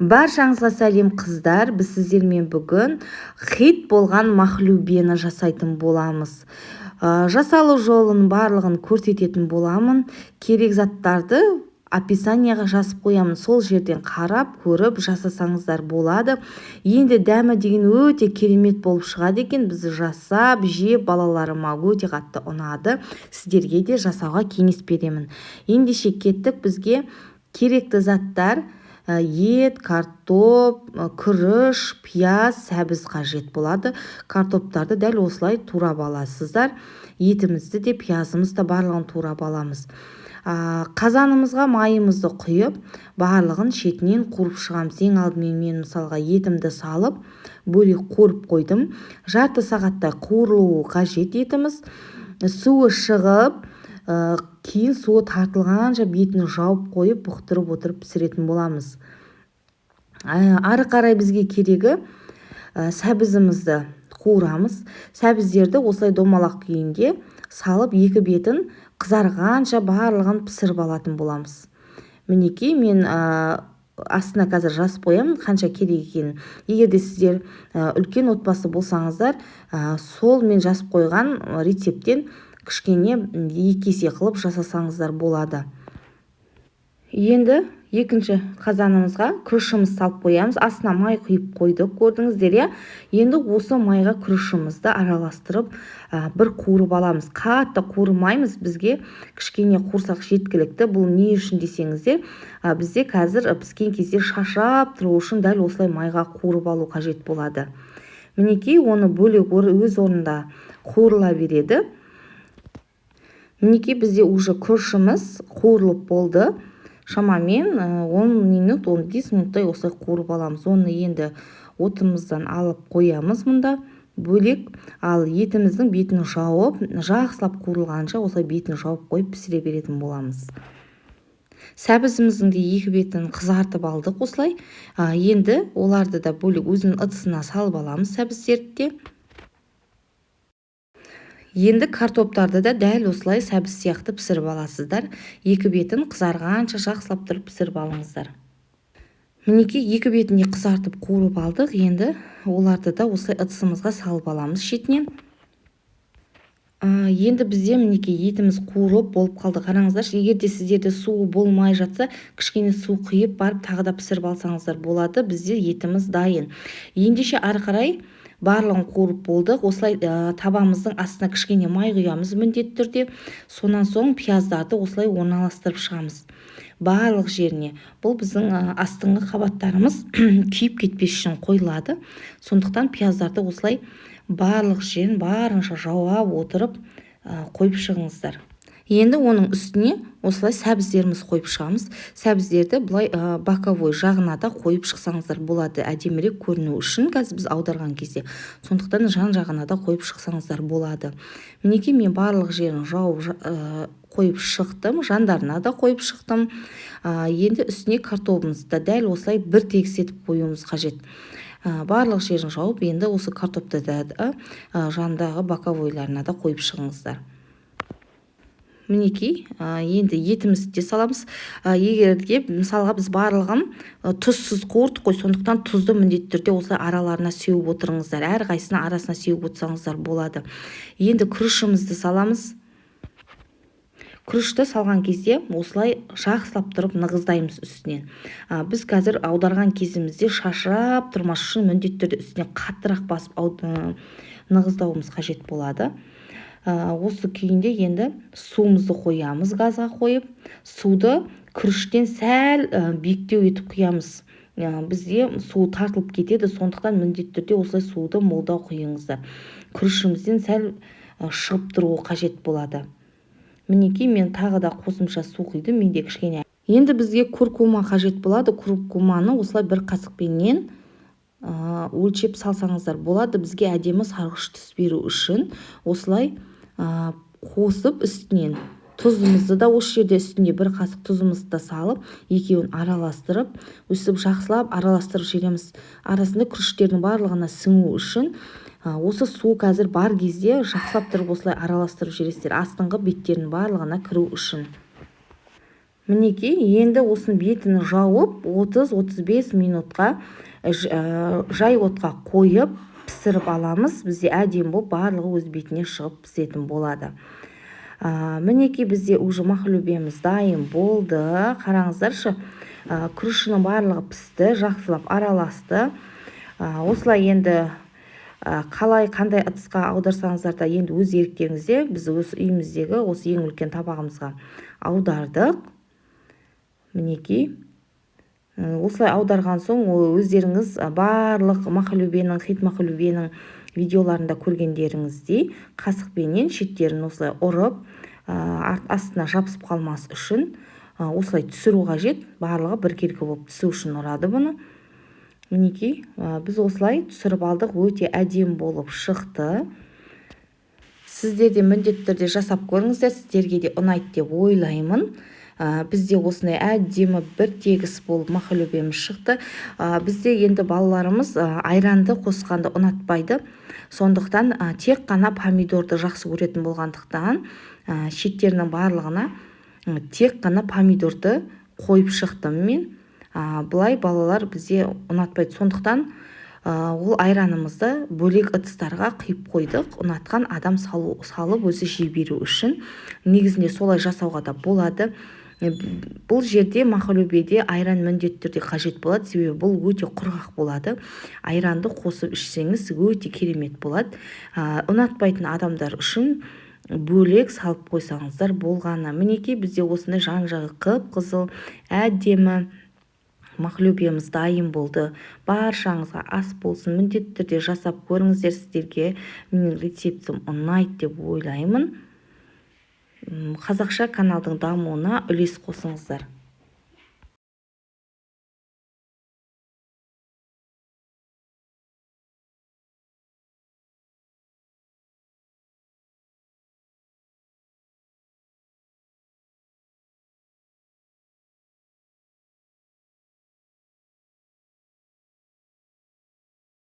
Баршаңызға сәлем, қыздар! Біз сіздермен бүгін хит болған махлюбені жасайтын боламыз. Жасалу жолын барлығын көрсететін боламын. Керек заттарды описанияға жазып қоямын, сол жерден қарап көріп жасасаңыздар болады. Енді дәмі деген өте керемет болып шығады екен. Біз жасап жеп, балаларыма өте қатты ұнады. Сіздерге де жасауға кеңес беремін. Ендеше кеттік. Бізге керекті заттар: ет, картоп, күріш, пияз, сәбіз қажет болады. Картоптарды дәл осылай турап аласыздар. Етімізді де, пиязымызды да, барлығын турап аламыз. Қазанымызға майымызды құйып, барлығын шетінен қуырып шығамыз. Ең алдымен мен, мысалға, етімді салып, бөлек қуырып қойдым. Жарты сағаттай қуырылуы қажет етіміз. Суы шығып, кейін суы тартылғанша бетін жауып қойып, бұқтырып отырып пісіретін боламыз. Ары қарай бізге керегі сәбізімізді қуырамыз. Сәбіздерді осылай домалақ күйінде салып, екі бетін қызарғанша барлығын пісіріп алатын боламыз. Мінекей, мен астына қазір жазып қоямын қанша керек екенін. Егер де сіздер үлкен отбасы болсаңыздар, сол мен жазып қойған рецепттен кішкене 2 есе қылып жасасаңыздар болады. Енді екінші қазанымызға күрішімізді салып қоямыз. Астына май құйып қойдық, көрдіңіздер, иә? Енді осы майға күрішімізді араластырып, бір қуырып аламыз. Қатты қуырмаймыз, бізге кішкене қуырсақ жеткілікті. Бұл не үшін десеңіздер, бізде қазір піскен кезде шашырап тұру үшін дәл осылай майға қуырып алу қажет болады. Мінекей, оны бөлек өз орнында қуырыла береді. Мінекей, бізде уже күрішіміз қуырылып болды. Шамамен 10 минут, 15 минуттай осылай қуырып аламыз. Оны енді отымыздан алып қоямыз мұнда бөлек. Ал етіміздің бетін жауып, жақсылап қуырылғанша осылай бетін жауып қойып пісіре беретін боламыз. Сәбізіміздің де екі бетін қызартып алдық осылай. Енді оларды да бөлек өзінің ыдысына салып аламыз, сәбіздерді де. Енді картоптарды да дәл осылай сәбіз сияқты пісіріп аласыздар. Екі бетін қызарғанша жақсылап тұрып пісіріп алыңыздар. Мінекей, екі бетін де қызартып, қуырып алдық. Енді оларды да осылай ыдысымызға салып аламыз шетінен. Енді бізде, мінекей, етіміз қуырылып болып қалды. Қараңыздаршы, егер де сіздерде суы болмай жатса, кішкене су құйып барып, тағы да пісіріп алсаңыздар болады. Бізде етіміз дайын. Ендеше ары қарай барлығын қуырып болдық. Осылай табамыздың астына кішкене май құямыз міндетті түрде. Сонан соң пияздарды осылай орналастырып шығамыз барлық жеріне. Бұл біздің астыңғы қабаттарымыз күйіп кетпес үшін қойылады. Сондықтан пияздарды осылай барлық жерін барынша жауап отырып қойып шығыңыздар. Енді оның үстіне осылай сәбіздерімізді қойып шығамыз. Сәбіздерді былай боковой жағына да қойып шықсаңыздар болады, әдемірек көріну үшін қазір біз аударған кезде. Сондықтан жан жағына да қойып шықсаңыздар болады. Мінекей, мен барлық жерін жауып қойып шықтым, жандарына да қойып шықтым. Енді үстіне картобымызды да дәл осылай бір тегіс етіп қоюымыз қажет. Барлық жерін жауып, енді осы картопты да жандағы боковойларына да қойып шығыңыздар. Мінекей, енді етімізді де саламыз. Егер де, мысалға, біз барлығын тұзсыз қуырдық қой, сондықтан тұзды міндетті түрде осылай араларына сеуіп отырыңыздар. Әрқайсысына арасына сеуіп отырсаңыздар болады. Енді күрішімізді саламыз. Күрішті салған кезде осылай жақсылап тұрып нығыздаймыз үстінен. Біз қазір аударған кезімізде шашырап тұрмас үшін міндетті түрде үстіне қаттырақ басып нығыздауымыз қажет болады. Осы күйінде енді суымызды қоямыз. Газға қойып, суды күріштен сәл биіктеу етіп құямыз. Бізде су тартылып кетеді, сондықтан міндетті түрде осылай суды молдау құйыңыздар. Күрішімізден сәл шығып тұруы қажет болады. Мінекей, мен тағы да қосымша су құйдым менде кішкене. Енді бізге куркума қажет болады. Куркуманы осылай бір қасықпенен өлшеп салсаңыздар болады. Бізге әдемі сарғыш түс беру үшін осылай қосып, үстінен тұзымызды да, осы жерде үстіне бір қасық тұзымызды да салып, екеуін араластырып, өстіп жақсылап араластырып жібереміз, арасында күріштердің барлығына сіңу үшін. Осы су қазір бар кезде жақсылап тұрып осылай араластырып жібересіздер, астыңғы беттерінің барлығына кіру үшін. Мінекей, енді осының бетін жауып, 30-35 минутқа жай отқа қойып пісіріп аламыз. Бізде әдемі болып, барлығы өз бетіне шығып пісетін болады. Мінекей, бізде уже махлюбеміз дайын болды. Қараңыздаршы, күрішінің барлығы пісті, жақсылап араласты. Осылай енді қалай, қандай ыдысқа аударсаңыздар да, енді өз еріктеріңізде. Біз осы үйіміздегі осы ең үлкен табағымызға аудардық. Мінекей, осылай аударған соң, өздеріңіз барлық махлюбенің, хит махлюбенің видеоларында көргендеріңіздей, қасықпенен шеттерін осылай ұрып, астына жабысып қалмас үшін осылай түсіру қажет. Барлығы біркелкі болып түсу үшін ұрады бұны. Мінекей, біз осылай түсіріп алдық, өте әдемі болып шықты. Сіздер де міндетті түрде жасап көріңіздер, сіздерге де ұнайды деп ойлаймын. Бізде осындай әдемі, бір тегіс болып махлюбеміз шықты. Бізде енді балаларымыз айранды қосқанды ұнатпайды, сондықтан тек қана помидорды жақсы көретін болғандықтан, шеттерінің барлығына тек қана помидорды қойып шықтым мен. Былай балалар бізде ұнатпайды, сондықтан ол айранымызды бөлек ыдыстарға құйып қойдық, ұнатқан адам салып өзі жей беру үшін. Негізінде солай жасауға да болады. Бұл жерде, махлюбеде, айран міндетті түрде қажет болады, себебі бұл өте құрғақ болады. Айранды қосып ішсеңіз, өте керемет болады. Ұнатпайтын адамдар үшін бөлек салып қойсаңыздар болғаны. Мінекей, бізде осындай жан жағы қып қызыл әдемі махлюбеміз дайын болды. Баршаңызға ас болсын! Міндетті түрде жасап көріңіздер, сіздерге менің рецептім ұнайды деп ойлаймын. Қазақша каналдың дамуына үлес қосыңыздар.